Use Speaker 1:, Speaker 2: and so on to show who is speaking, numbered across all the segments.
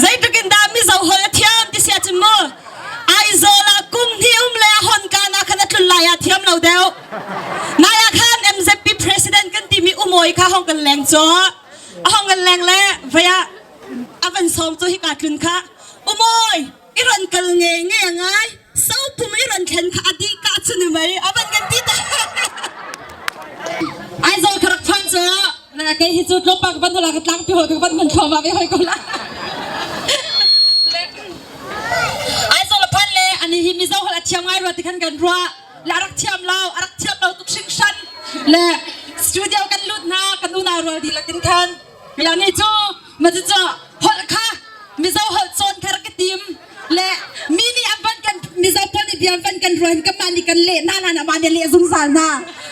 Speaker 1: Zeitluk in dah Mizo holh a thiam ti si ahcun mu Aizawl ah kum hnih um le a hon kaan ah khan a tlun lai ah thiam lo deuh. Nai ah khan MZP president kan timi umawi kha hong kan leng cu. A hong kan leng le vei ah a van sawm cu hika tlun kha umawi i ron kal nge nge ngai sopum i ron thlen kha a dih ka cu ni mei a van kan ti ta.
Speaker 2: Aizawl ka rak phan cu na kei hi cu tlawmpak van hula ka tlang pi hoi ka van hman thluahmah ve hoi ko la. Aizawl a phan le ani hi Mizo holh a thiam ngai rua ti khan kan ruah. Le a rak thiam lo, a rak thiam lo tuk hringhran. Le studio kan lut hna, kan unau rual dihlak in khan. Ya ni cu ma cu cu holh kha Mizo holh cawn kha rak ka tim. Le mi nih an van kan Mizo pawl nih bia an van kan ruah hin kanmah nih kan leh hna hlan ah mah nih a leh zungzal hna.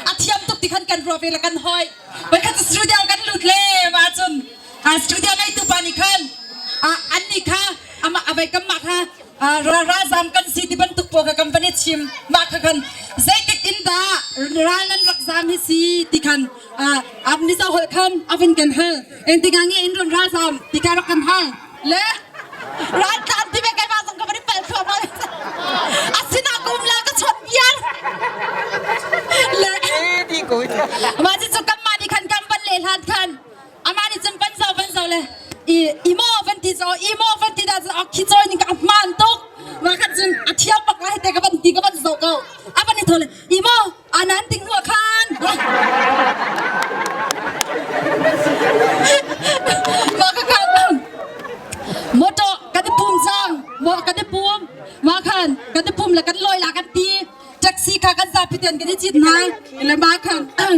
Speaker 2: A thiam tuk ti khan kan ruah ve le kan hoi. Voikhat cu studio kan lut le mah cun studio ngeitu pa nih khan an nih kha amah a vei kanmah kha ralzam kan si ti bantuk pawl kha kan van i chim mah kha khan zeitik in dah ral nan rak zam hi si ti khan Mizo holh khan a vun kan hal engtikah nge in run ralzam ti kha rak kan hal le raltlan ti ve keimah zong ka van i palh thluahmah asina kum la ka chawt biar le mah cu kanmah nih khan kan van le hlan khan amah nih cun van zo van zo le i imo van ti zo imo van ti dah cun khi cawi ning ka hmaan tuk mah khan cun a thiam bak lai te ka van ti ka van zo ko a van i thole imo anan ting hua khan mah ka khan motor kan i pum cang mo kan i pum mah khan kan i pum le kan lawi la kan ti taxi kha kan zapi ten kan i cit hna le ma khan kan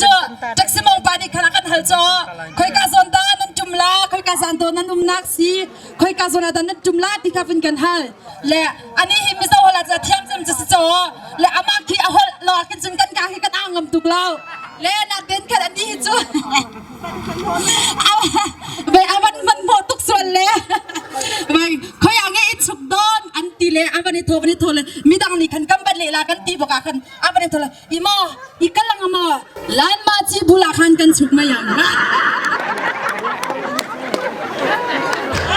Speaker 2: cu taxi mong pa nih khan a kan hal cho khoika zawn dah nan tum la khoika zan to nan umnak si khoika zawn ah dah nan tum la ti kha vun kan hal le ani hi mizo hol ah thiam cem cu si cho le amah khi a holh lo ah khin cun kan ka hi kan ang ngam tuk lo le na ten khan ani hi cu Ve a van man hmawh tuk sual le vai khoi ah nge i chuk don an ti le a van i tho van i tho le midang nih khan kan bat le la kan ti bak ah khan a van i tho le i maw i kalang maw lan ma chi bula khan kan chuk mai ang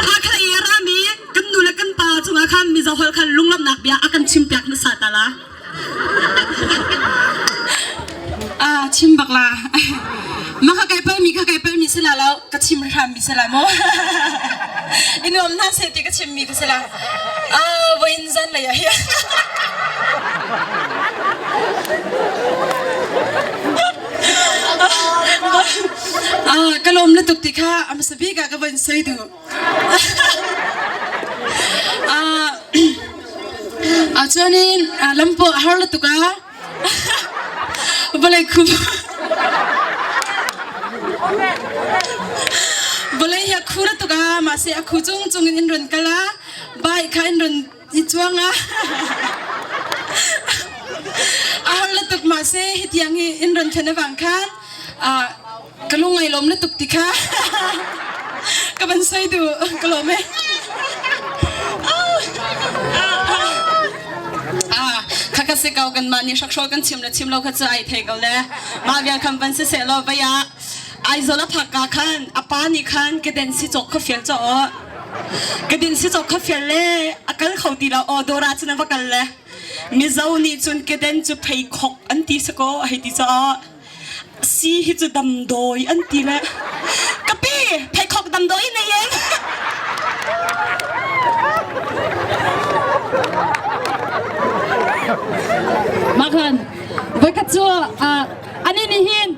Speaker 1: Hakha i rami kan nu le kan pa cungah khan Mizo holh khan lunglawmhnak bia a kan chimpiak hmasa ta la.
Speaker 2: Ah, chim bak la. Ma kha kai palmi kha kai palmi si la lo ka chim hram mi si la mo. I nuam hna se ti ka chim mi ka si la. Ah, voin zan lei ah hi. Ah, ka lawm lutuk ti kha a hmasa bik ah ka van soi duh. Ah, chuanin lampu a har tuk a vawlei khu vawlei hi a khu tuk a mahse a khu cung cung in in run kal a bike kha in run i chuang a a har tuk mahse hi tiang hi in run thlen awang khan Ka lung ai lawm na tuk ti kha ka van soi du ka lawm e.
Speaker 1: Ah, kha ka si ko kan mah nih hrakhrawl kan chim le chim lo kha cu ai thei ko le mah vial khan van si seh law vai ah Aizawl a phak ka khan a pa nih khan keden si cawk kha fial chaw kedin si cawk kha fial le a kal kho ti lo aw dawr ah cun a va kal le Mizo nih cun keden cu pheikhok an ti si ko a hei ti caah Si hi cu damdawi an ti le ka pi pheikhok damdawi nei eng.
Speaker 2: Mah khan voikhat cu ani nih hin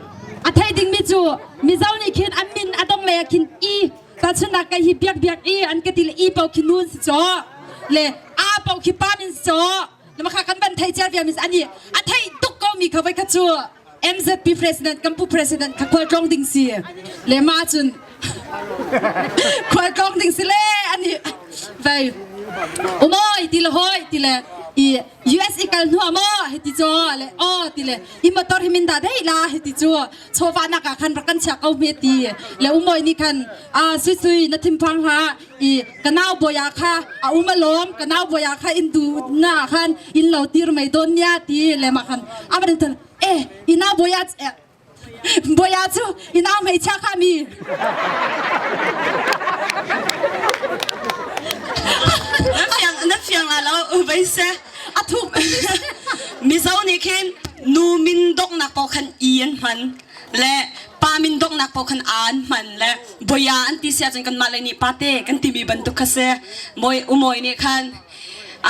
Speaker 2: a thei dingmi cu Mizo nih khin an min a dong lei ah khin i tahchunhnak kai hi biak biak i an ka ti le i pau khi nun si caw le a pau khi pa min si caw na kha kan van thei cia viam is ani a thei tuk ko mi kha voi kha cu MZP president kan pu president kha khual tlong ding si le ma cun khual tlong ding si le ani vai umoi ti le hoi ti le i US i kal hnu mo hi ti cho le o ti le i motor hi min da dei la hi ti chu chawva nak ah khan rak kan chia ko me ti le umoi ni khan a sui sui na thim phang ha i ka nau bawia kha a um alawm ka nau bawia kha in du na khan in lo tir mai don nia ti le ma khan a van thal e i nau bawia bawia chu i nau hmeichia kha mi.
Speaker 1: Vai se.
Speaker 2: A thuk.
Speaker 1: Mizo nih khin nu min donghnak paoh khan i an hman le pa min donghnak paoh khan a an hman le boya an ti si ahcun kanmah lei nih pate kan timi bantuk kha si. Mawi umawi nih khan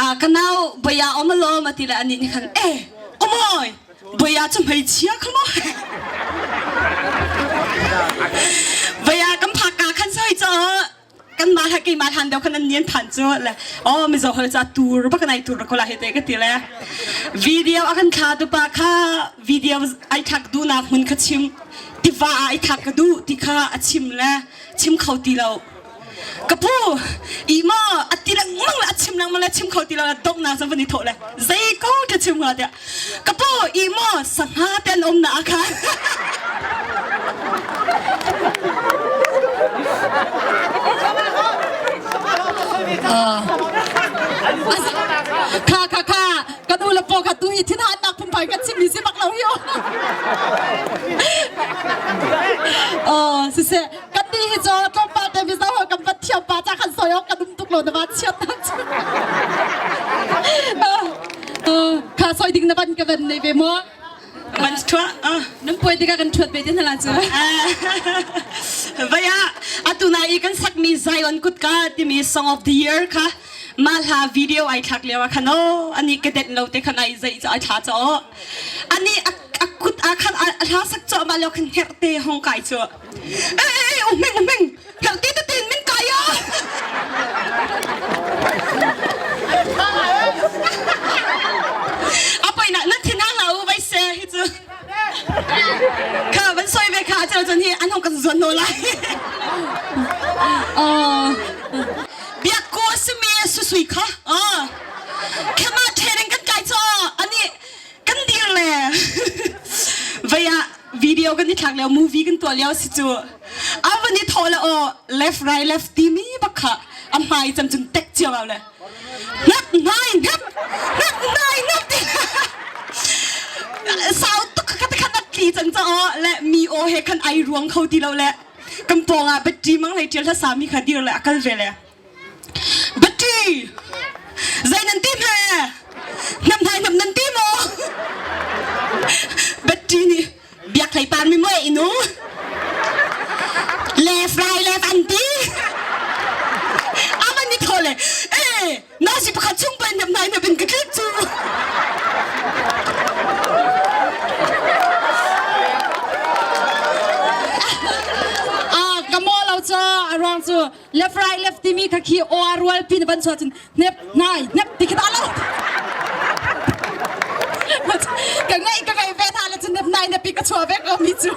Speaker 1: a ka nau boya om alawm a ti le anih nih khan eh umawi boya cu hmeichia kha maw boya kan phak ka khan soi cho kanmah he keimah hlan deuh khan an nian phan cu le oh mizo hol ca tur bak nai tur ko la he te ka ti le video a kan thla tu pa kha video ai thak du nak hmun kha chim tiva ah ai thak ka du ti kha a chim le chim kho ti lo ka pu i ma a ti lengmang le a chim lengmang le chim kho ti lo dong na zong van i thawh le zei ko ka chim hnga tiah ka pu i maw sangha te an um na kha
Speaker 2: Kha kha kha kan u le po kha tu hi thin han nak phunphai kan chim mi si bak lo hi oh siseh kan ni hi cu tlawmpal te mizo ho kan van thiam pa ca khan soi awk kan um tuk lo na van chiat nak cu kha soi ding na van ka van nei ve maw
Speaker 1: van thua
Speaker 2: nan puai tikah kan thuat ve te hna la cu
Speaker 1: vaya atu na i kan sakmi Zion kutka timi song of the year kha ma hla video ai thlak lio ah khan o ani ka det lo te khan ai zei cha ai thla cho ani a kut a khan a hla sak cho ma lio khan herh te hong kai chu Eh, eh, eh, umeng, umeng. Herh ti tein min kai ah. Apoi na nan thin hang la u vai se hi cu. Kha van soi ve kha cheu chun hi an hong kan zuan no lai.
Speaker 2: Oh.
Speaker 1: Biak ko asimi susui kha. Ah. Khema training kan kai cho ani kan dir le. Vaya video kan i thlak lio movie kan tuah lio si cu a van i thawh le aw left right left timi bak kha a hmai cam cun tek cio le hnap hnai hnap hnap hnai hnap ti sau tuk kha khan a tli cang ca aw le mi aw he khan ai ruang kho ti lo le kan pawng ah battery mang lei tial hla sami kha dir le a kal ve le Battery! Zei nan ti hme? Hnam hnai hnam nan ti maw? Battery nih biak hlei pan mi muai inu. Left right left an ti. Aman ni tho le. Eh, na si pakhat chung pen hnam hnai hnam in ka tlik cu.
Speaker 2: Ah, ka mo lo cho a ruang cu left right left timi kha khi aw a rual pin van chuah cun hnep nai hnep ti khi ta lo ka ngai ka ngai ve tha le cun hnep nai hnep pi ka chuah ve ko mi cu.